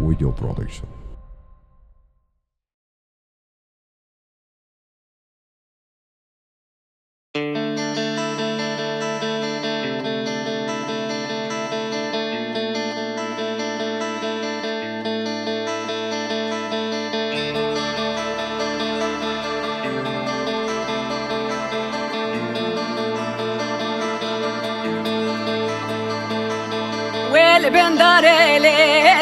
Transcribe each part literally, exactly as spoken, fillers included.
Video Production. Wê li bin darê lê,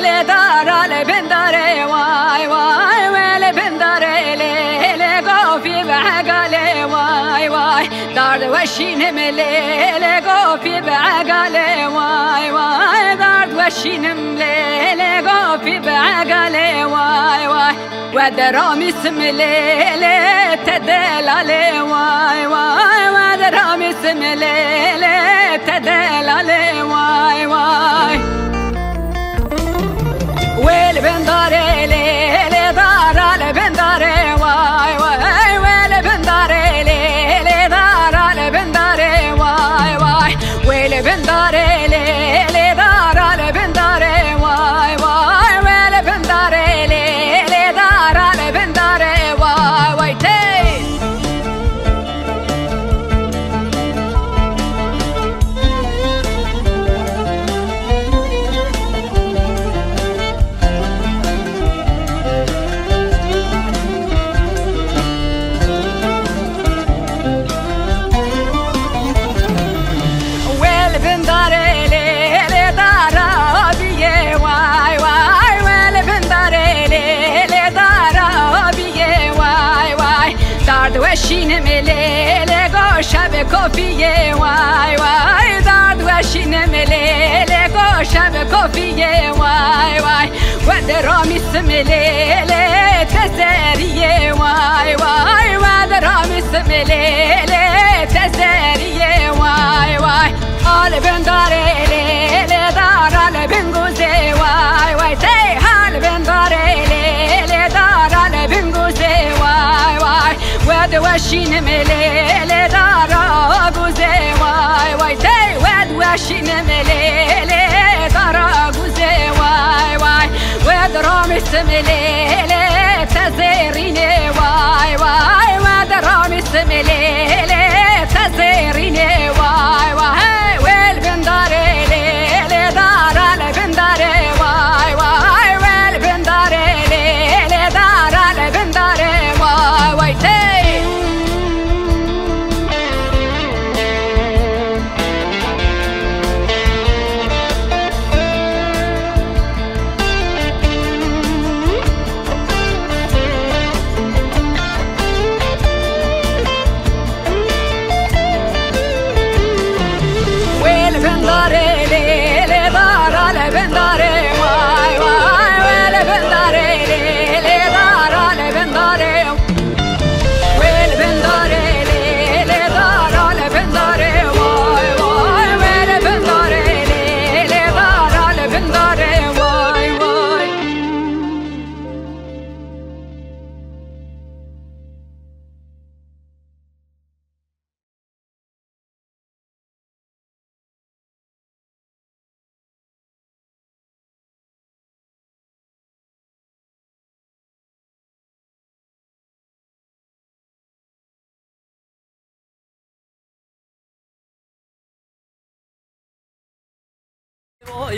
lê dara li bin darê, way, way. Wê li bin darê lê, lê gofî bi hegalê, way, way. Dar diweşînim lê, lê gofî bi hegalê, way, way. Dar diweşînim lê, lê gofî bi hegalê, way, way. We deramîsim lê, lê te delalê, way, way. We deramîsim lê, lê te delalê, way, way. Wê li bin darê lê, lê dara li bin darê, way, way. Wê li bin darê lê, lê dara li bin darê, way, way. Wê li bin darê lê, lê dara li bin darê, way, way. Wê li bin darê lê, lê dara li bin darê, way, way, tey. Wê li bin darê lê, lê dara biyê, way, way. Wê li bin darê lê, lê dara biyê, way, way. Dar diweşînim lê, lê goşa bi kofiyê, way, way. Dar diweşînim lê, lê goşa bi kofiyê, way, way. We deramîsim lê, lê te seriyê, way, way. We deramîsim lê, lê te seriyê, way, way. Al bin darê lê, lê dara li bin guzê, way, way. Tey hal bin darê lê, lê dara li bin guzê, way, way. We diweşînim lê, lê dara guzê, way, way. Tey we diweşînim lê, lê dara guzê, way, way. We diramîsim lê, lê te zêrînê, way, way. We diramîsim lê, lê te zêrînê, way, way. Hey, wê li bin darê lê, lê dara li bin darê, way, way. Wê li bin darê lê, lê dara li bin darê, way, way, tey. Wê li bin darê lê, lê dara li bin darê, way, way. Wê li bin darê lê, lê dara li bin darê. Wê li bin darê lê, lê dara li bin darê, way, way. Wê li bin darê lê, lê dara li bin darê, way, way.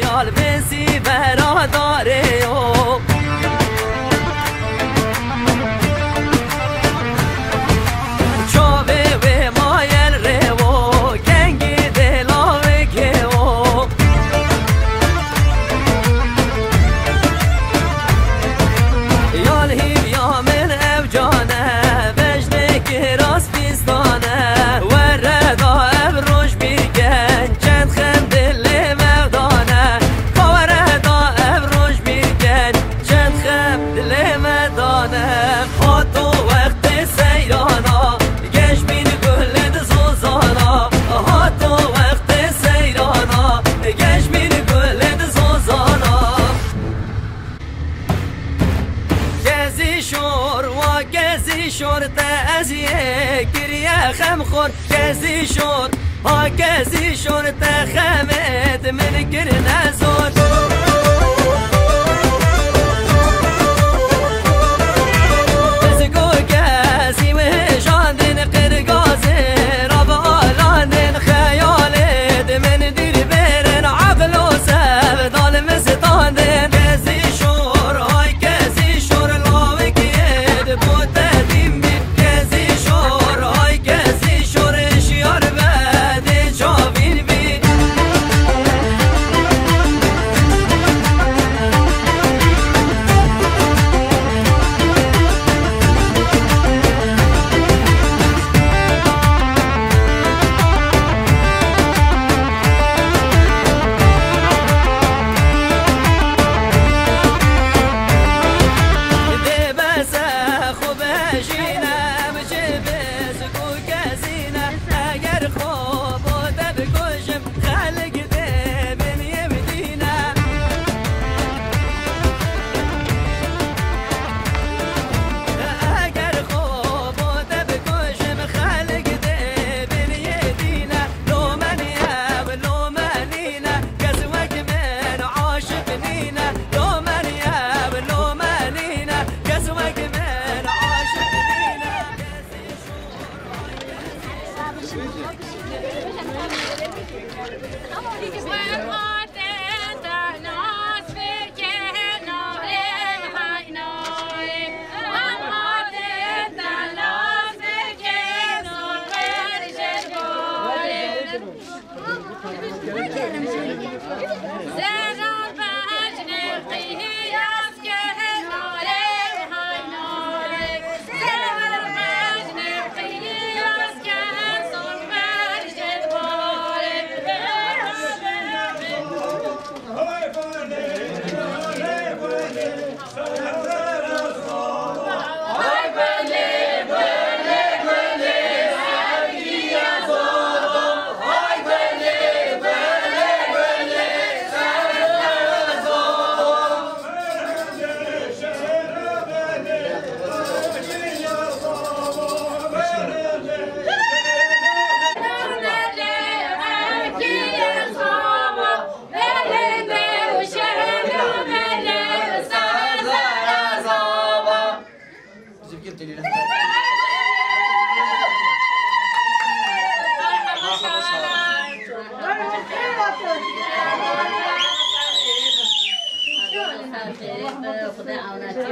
Yal vêsî bera darê yo. Çavê wê mayel rêwo, kengî dêla wê kêwo. Yal hîviya min ew cane, vejnekê rast Distane, were da ev roj bîr ken, çend xem dilê me dane. Ka were da ev roj bîr ken, çend xem dilê me dane. Hato wextê seyrana, geş bîn gulê di zozana. Hato wextê seyrana, geş bîn gulê di zozana. Kezî şor, wa kezî şor te ez yê kiriye xem xor. Kezî şor, ha kezî şor te xemêt min kirine zor.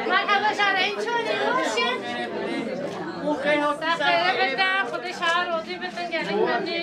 Merhaba şareyin, çawa ne, baş e? Xwedê xêr bide, Xwedê şaha rozî bide, gelek memnun.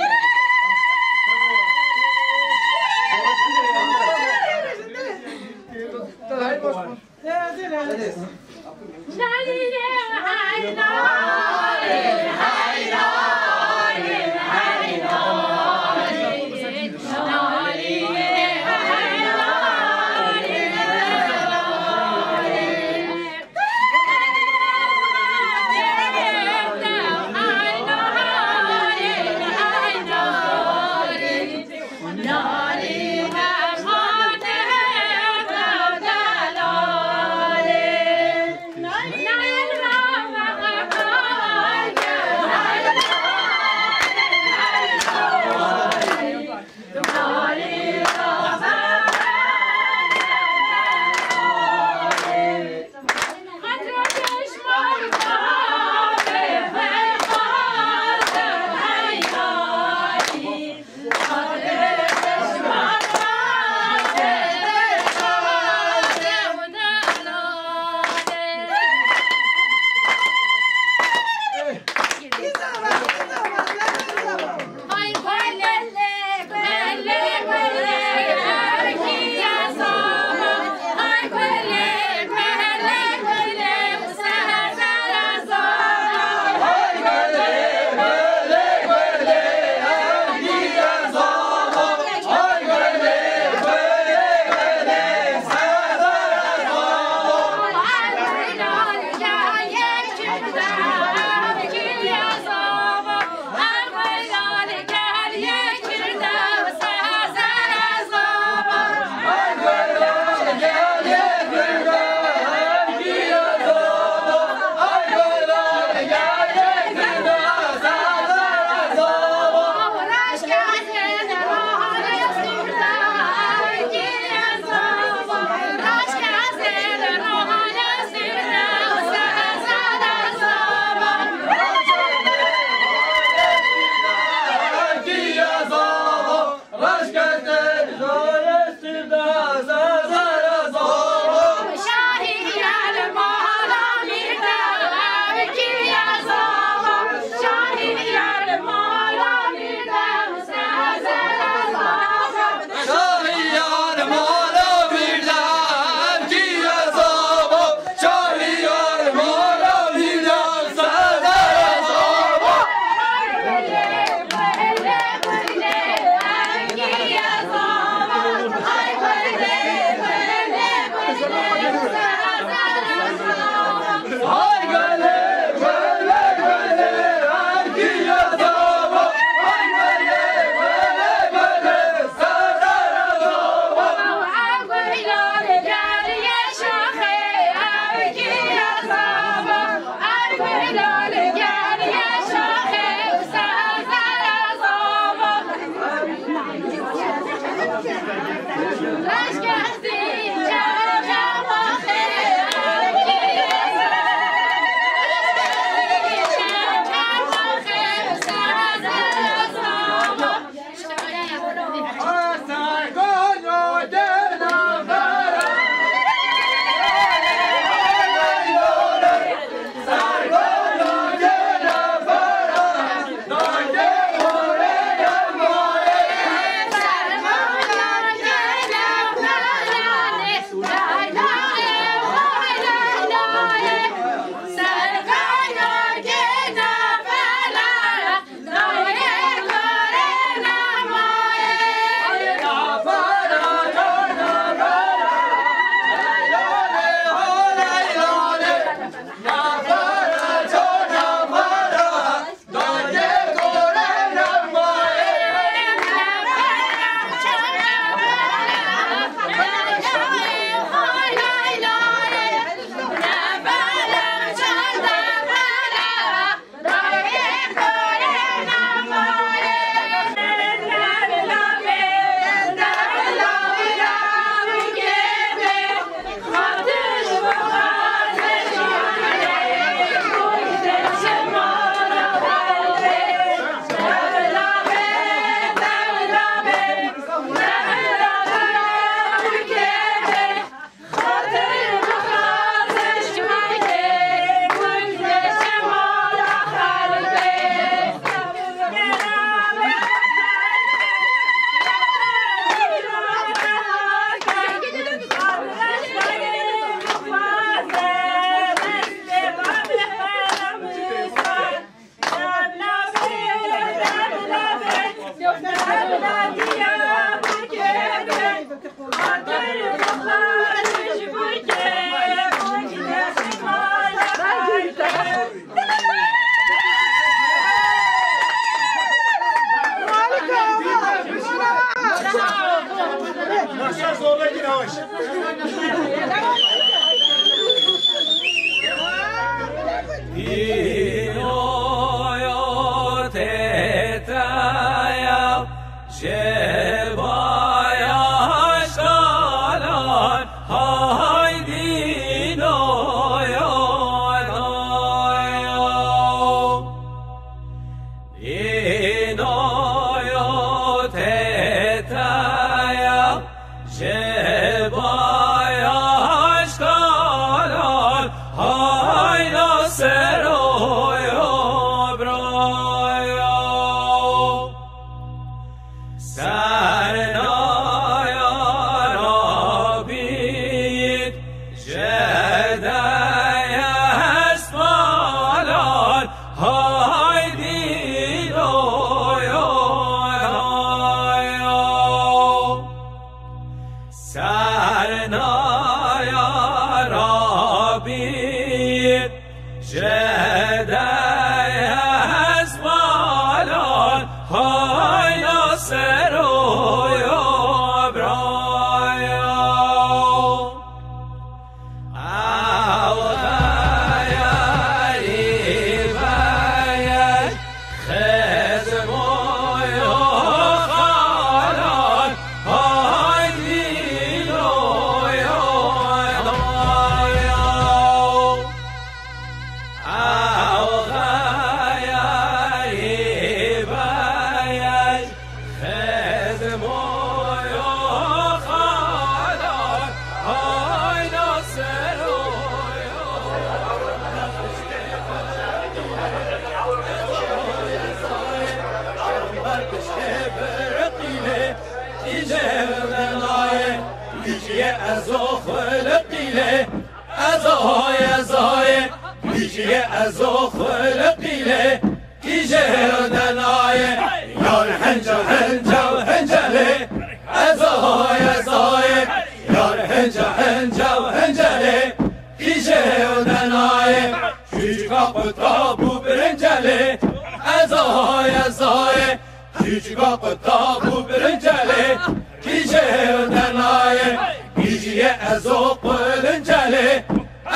Haydî loyo, loyo. Sernaya Rabî, jede ez balan, hay Nasir oyo brayo. Ezoy, ezoy, Bijî ezo xulqîlê, kîjê denaye, yar henca, henca, hencelê, ezoy, ezoy, yar henca, henca, hencelê, kîjê denaye, çûçika quta bû birincelê, ezoy, ezoy, Çûçika quta bû birincelê, kîjê denaye, kîjiyê ezo qulincelê,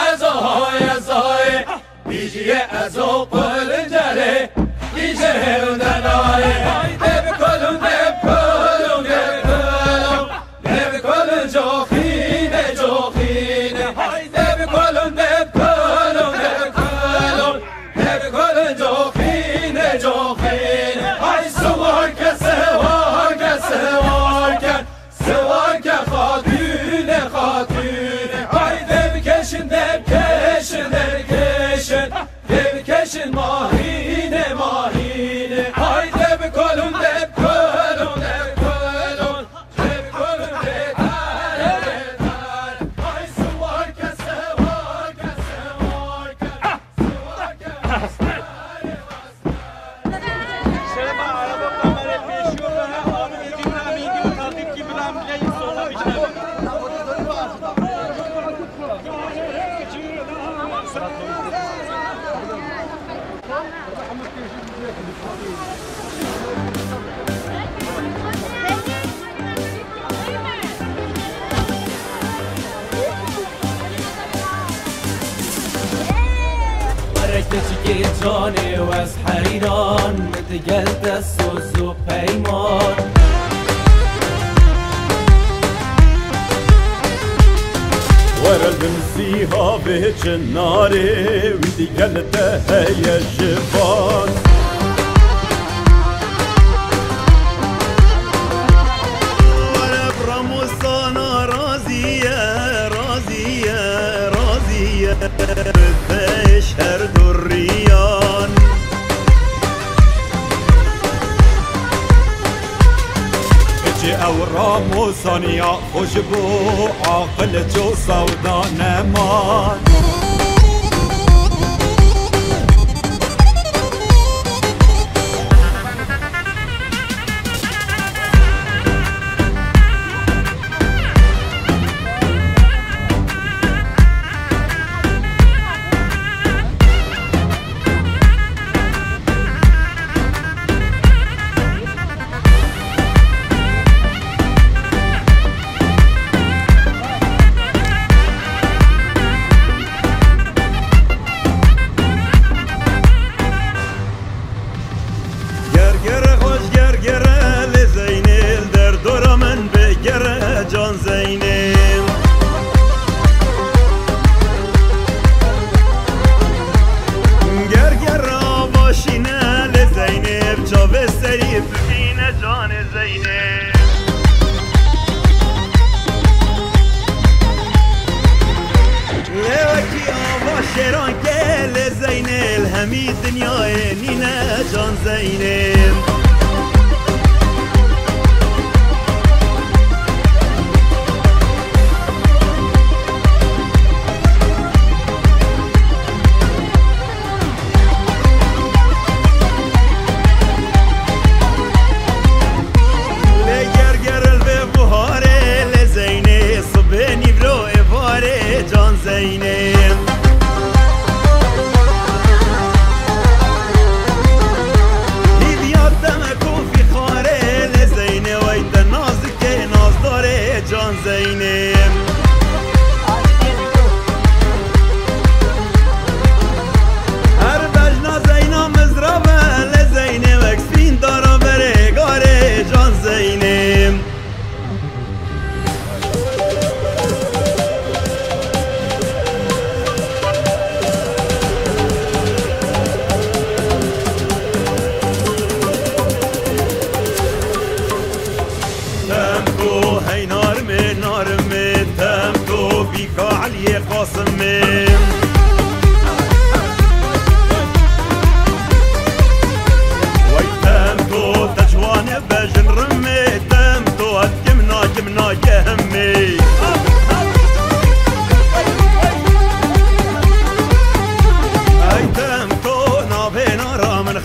ezo hay ezoyê, kîjiyê ezo qulincelê, kîjê denaye. Dê bi kolon, dê bi kolon, dê bi kolon. Dê bi kolon coxîne, coxîne. Hay dê bi kolon, dê bi kolon, dê bi kolon. Dê bi kolon coxîne, coxîne. Hay siwar ke, siwar ke, siwar ke. Siwar ke xatûne, xatûne. Hay dê bi keşin, dê bi keşin, dê bi keşin. Dê bi keşin mahîne, mahîne. Hay dê bi kolon, dê bi kolon, dê bi kolon. Were keçikê canê wez heyran, min digel te soz û peyman. Were li bin sîha vê çinarê, wî digel te heye ji van. Were bi Ramosana razî ye, razî ye, razî ye. Bi te ji her du riyan. Çi ew Ramosaniya xwe ji bo aqil ço sewda neman. Gergere xweş gergere lê Zeynê, li derdora min bigere can Zeynê. Gergere ava şîne lê Zeynê, bi çavê serî bibîne canê Zeynê. Lê wekî ava şêran ke lê Zeynê, li hemî dinyayê nîne can Zeynê.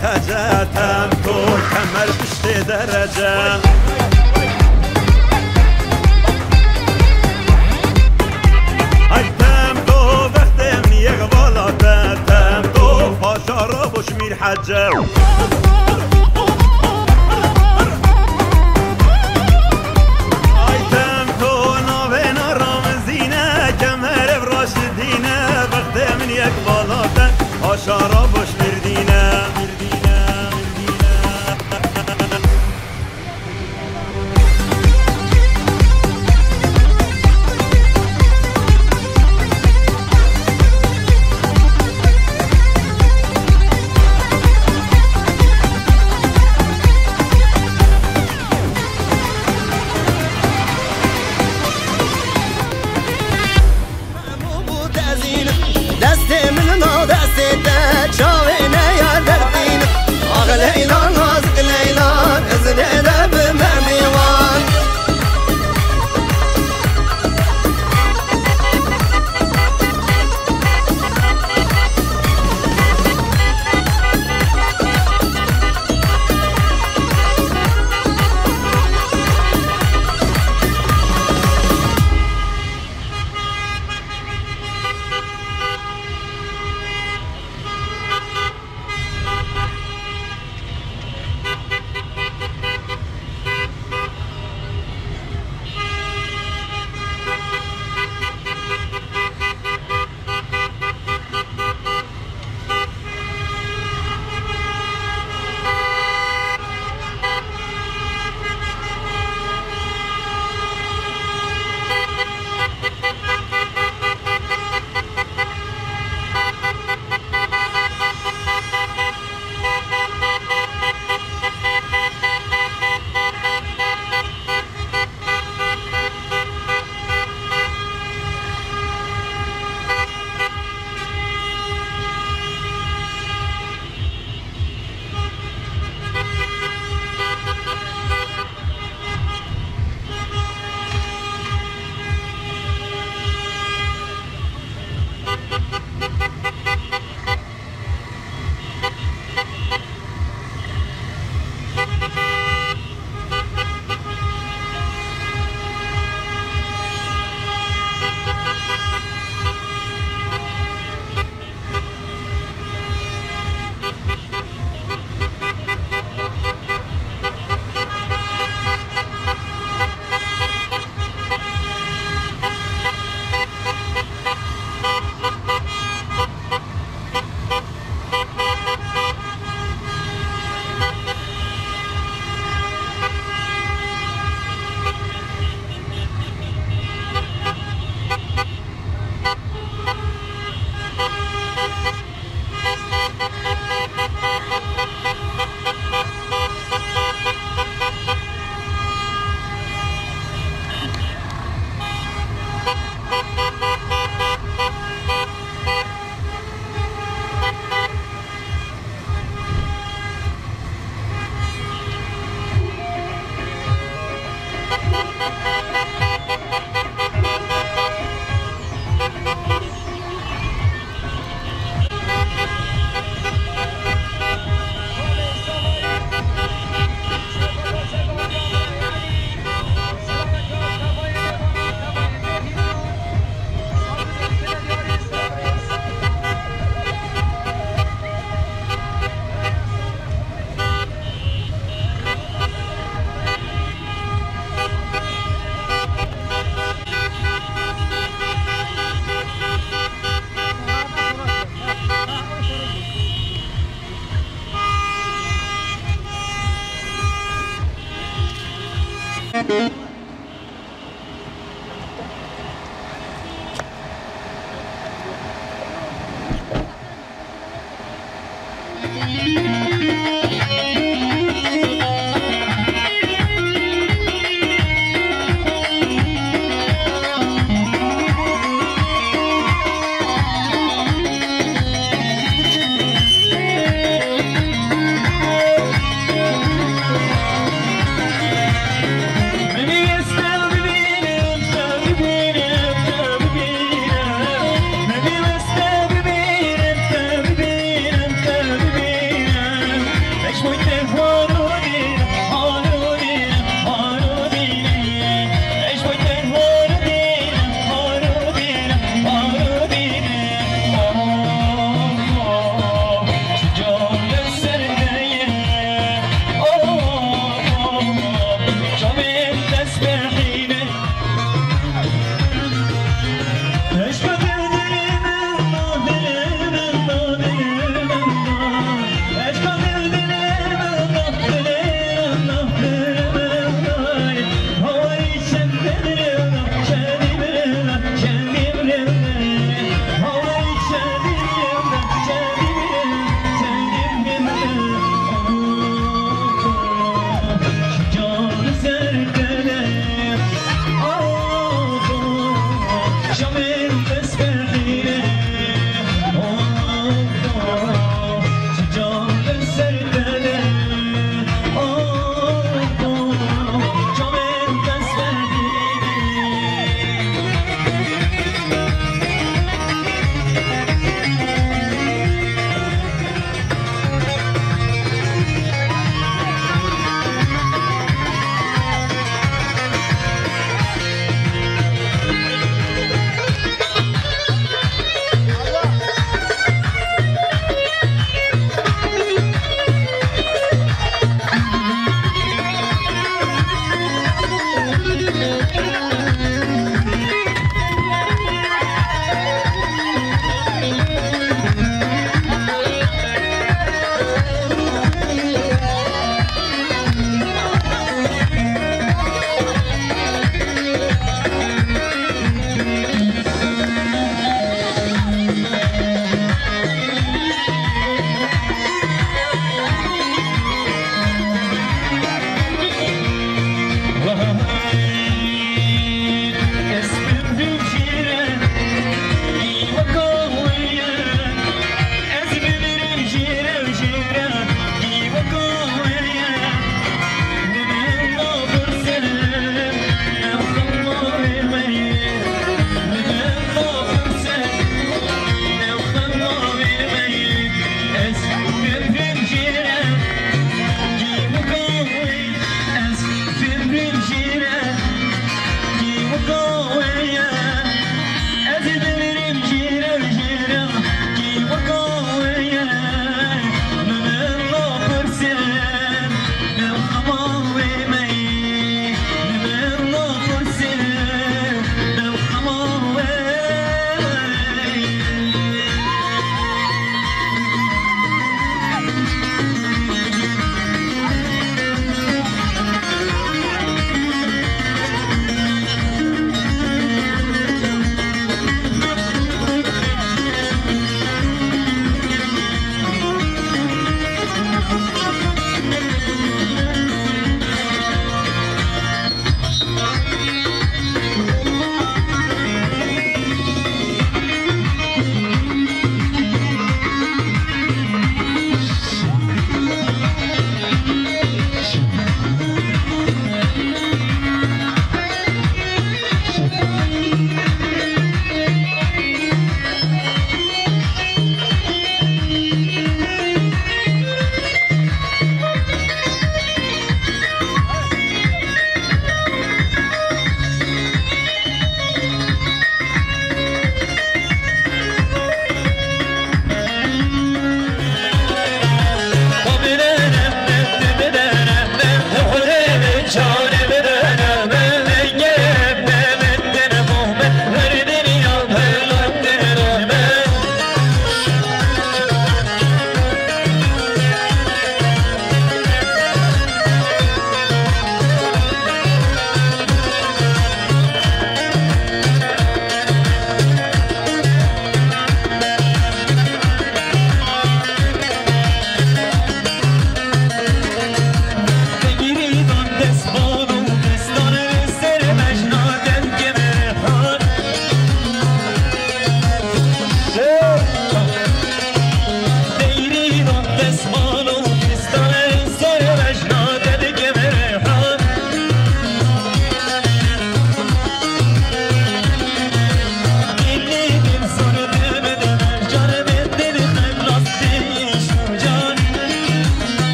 Hece tem to kemer piştê derece. Ay tem to vextê min yek vala te, tem to paşa ra boş mîr hece. Ay tem to navê na ramizîne, kemer ev raşidîne, vextê min yek vala te, paşa ra boş mîr dîne. Destê min na destê te, çavê ne ya derdîn. Ax Leyla, nazik Leyla, ez lê de bi me mêwan.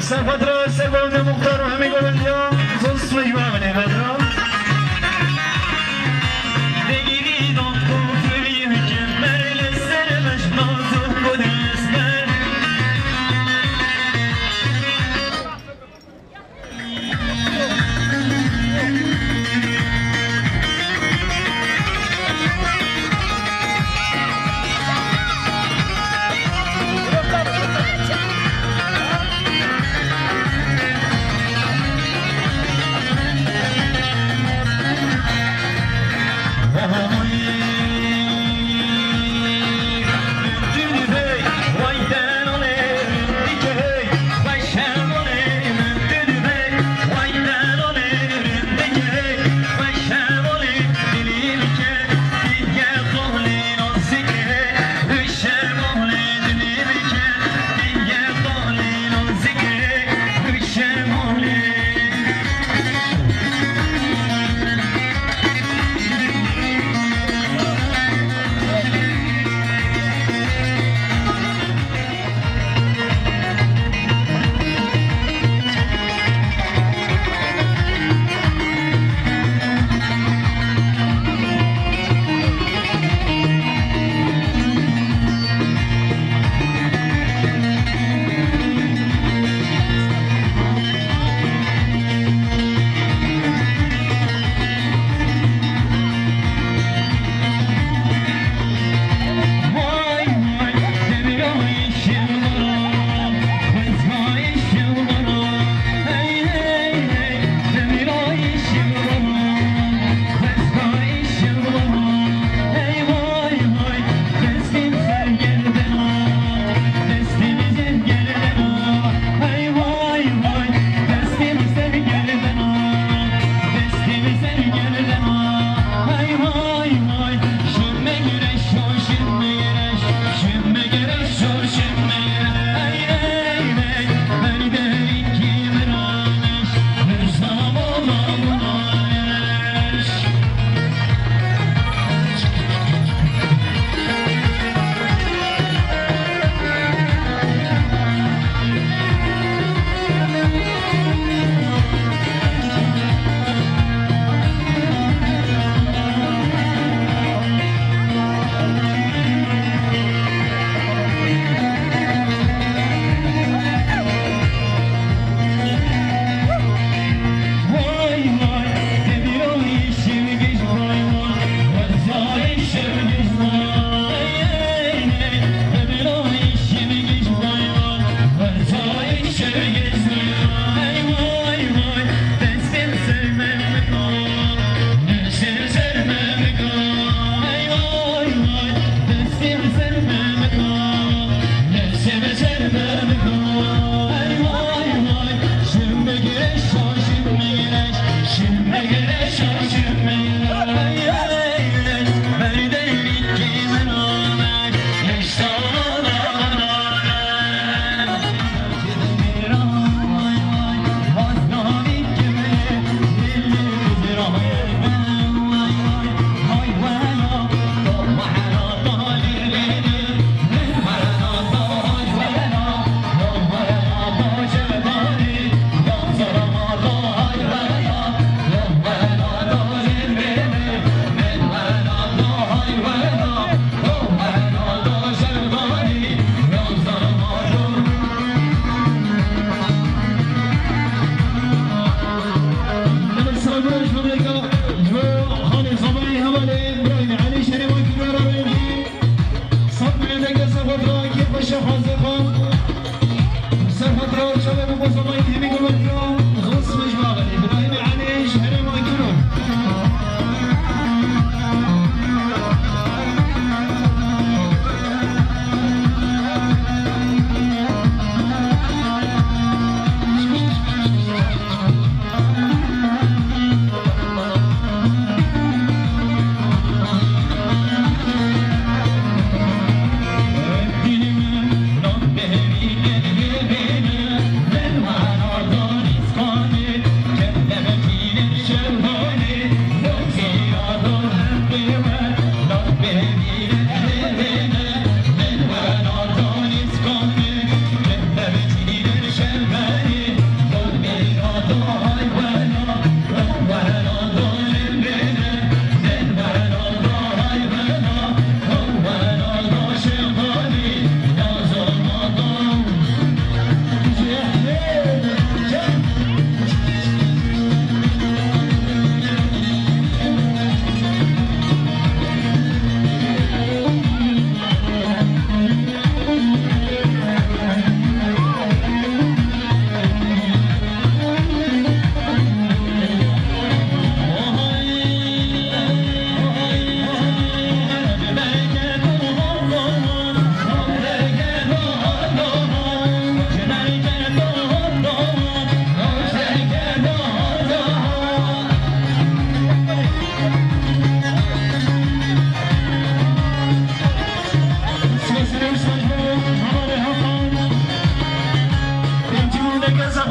Serfatra Serfatra Serfatra Serfatra Serfatra Serfatra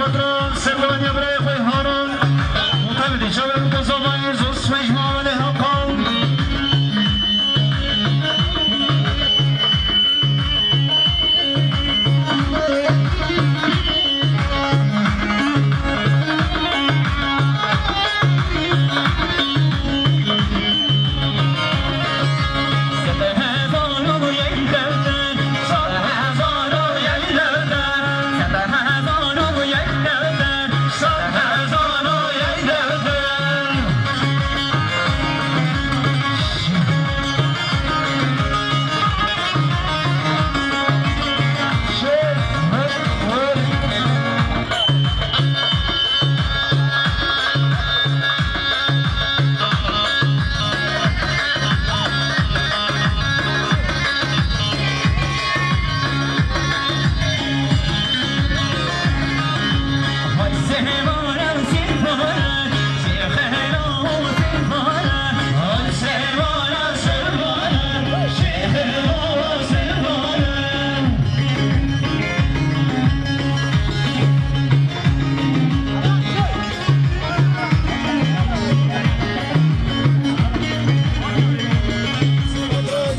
Servaniya birayê xwe Harun. Muqebil dî çavê min Kosovaye, zor smeş mavelê Hakan.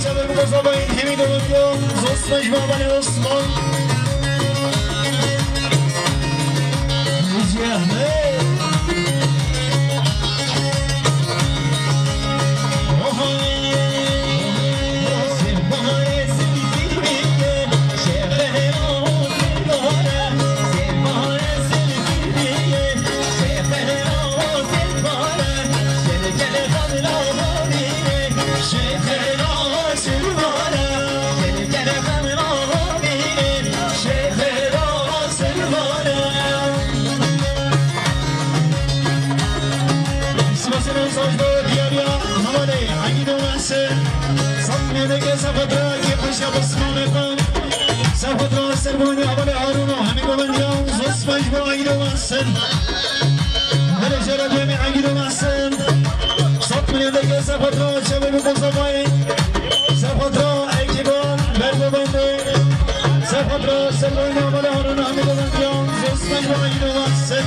Çavê min Kosovaye, hemî dewletiya, zor smeş mavelê Osman. Sivasê Newsajda diyariya hevalê Egîdo Mehsin. Sed milyon deke Sefetra ki xweşiya bi Sifamê xwe. Sefetra serbanî hevalê Harûn û hemî govendiyan zor smeş bo Egîdo Mehsin. Belê jê re duyemî Egîdo Mehsin. Sed milyon deke Sefetra çavê min Kosovaye. Sefetra ekîban bergovendê. Sefetra serbanî hevalê Harûn û hemî govendiyan zor smeş bo Egîdo Mehsin.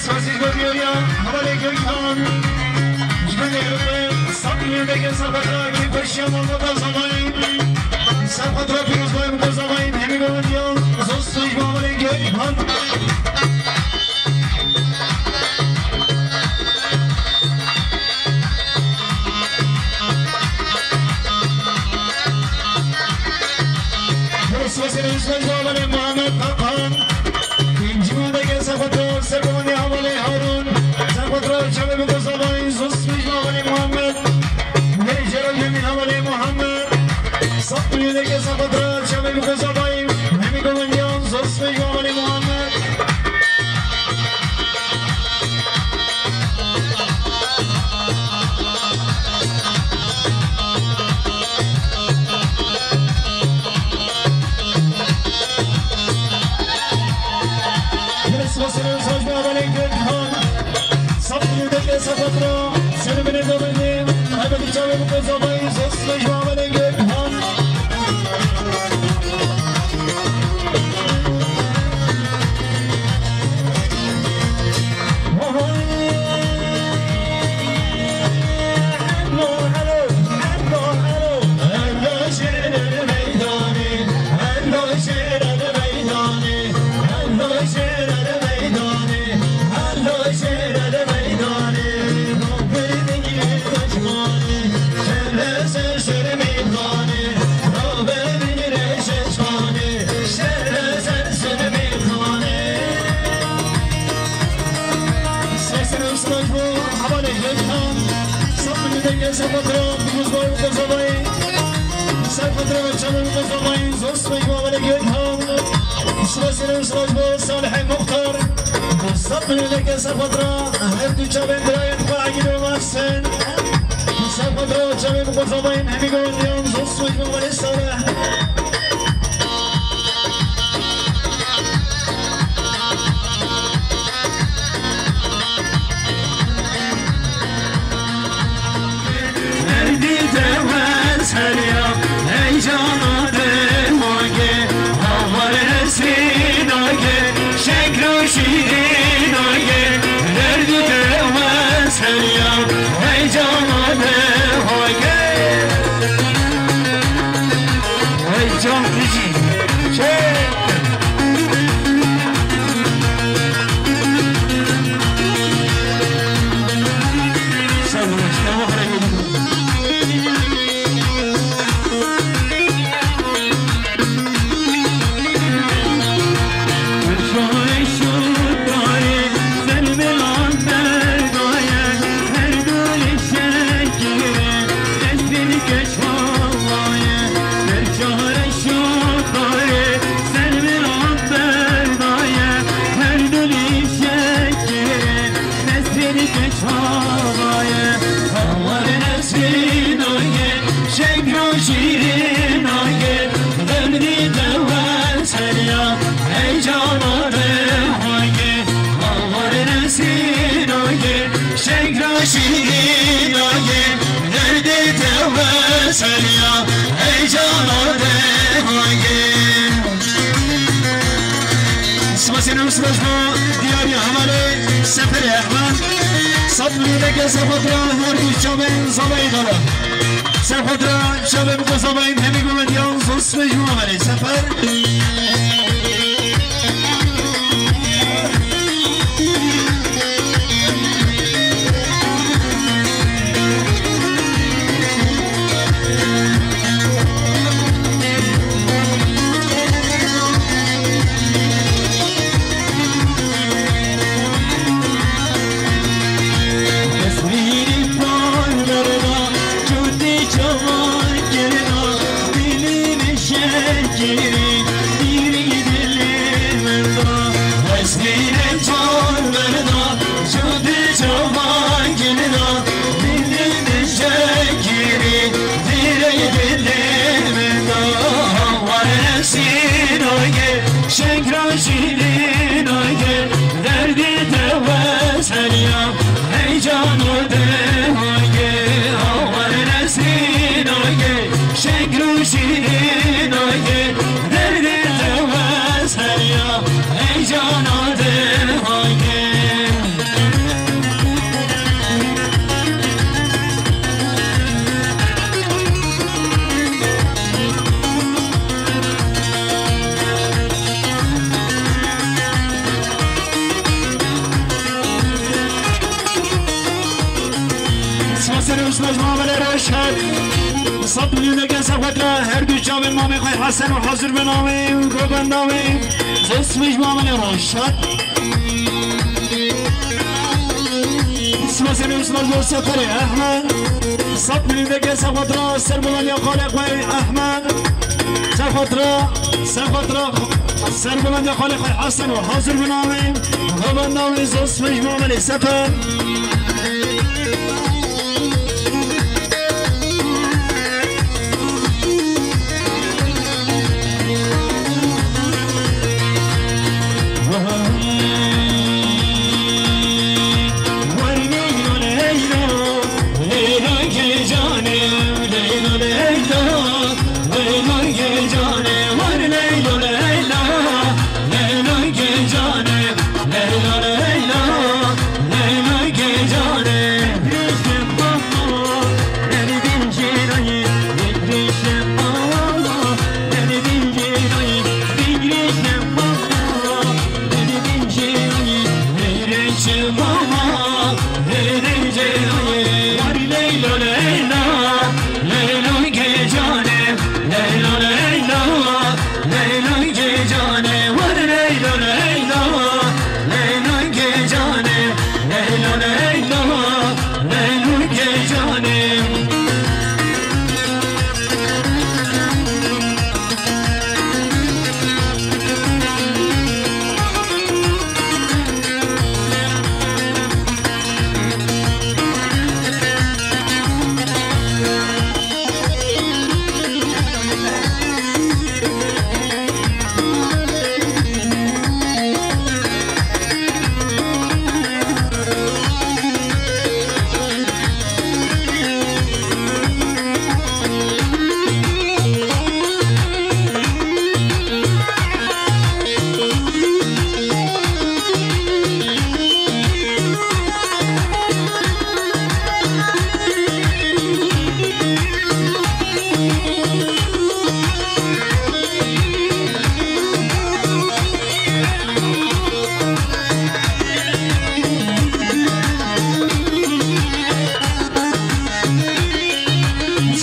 Sazî Godiya, hevalê Gökhan, ji gundê Ewê, sed milyon deke Sefetra ki peşiya malbata Zavayî, Sefetra pîrozbayî min Zavayî, hemî govendiyan, zor smeş bo hevalê Gökhan. Sivasê Newsajda hevalê Muhammed Kakan. Pêncî madege Sefetra serbanî hevalê Harûn. Sefetra çavê min Kosovaye zor smeş bo hevalê Muhammed. Gelê jê re duyemî hevalê Muhammed. Sed milyon deke Sefetra çavê min Kosovaye. Hemî govendiyan zor smeş bo hevalê Muhammed. Sivasê Newsajda hevalê Gökhan. Sed milyon deke Sesini üstüne bu, havale yöntem. Sapını denge sapatro, buzlar kozamayı. Sapatro, çalın kozamayı, zosmayı, havale yöntem. Sesini üstüne bu, Salih Muhtar. Sapını denge sapatro, her du çaben dirayet, faagil olmazsın. Sapatro, çalın kozamayı, hem gol yan, zosmayı, havale Salih. Derdî te wes heriya, heycana te mange, havar nesrî nage, şekr û şîrî nage. Derdî te wes heriya, heycana te mange. Hey can dijî. Çek. Şekra şîrîna ye, derdê te weseriya, heycana te hange. Spasiyê newsraşma diyariya hevalê Seferê Ehmed. Sed milîneke Serxotira her du çavên zavayê dara. Serxotira çavên ku zavayên hemî guvendiyan zosme ji wan hevalê Sefer. Şekra şîrîna ye, derdê te weseriya, heycana te hange, awar nesrîna ye, şekr û şîrîna ye, derdê te weseriya, heycana te hange. Spasiyê newsraşma hevalê Reşat. Sed milîneke Serxotira her du çavên mamê xwe Hesen û hazir bi navê û gogan navê. Zosmê ji mamê Reşat. Spasiyê newsraşma Seferê Ehmed. Sed milîneke Serxotira ser bulandiya xalê xwe Ehmed. Serxotira, Serxotira, ser bulandiya xalê xwe Hesen û hazir bi navê. Gogan navê Zosmê ji mamê Sefer.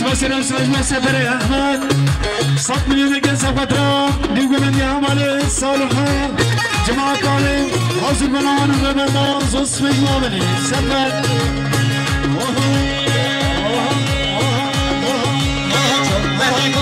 Sima selam, sima seferê Ehmed. Sed milyonek sefa tra, dî gulên ya malê Salihê. Cemaat alê, hazir bena wan ve benda, zos ve yuva beni. Sefer. Çok meraklı,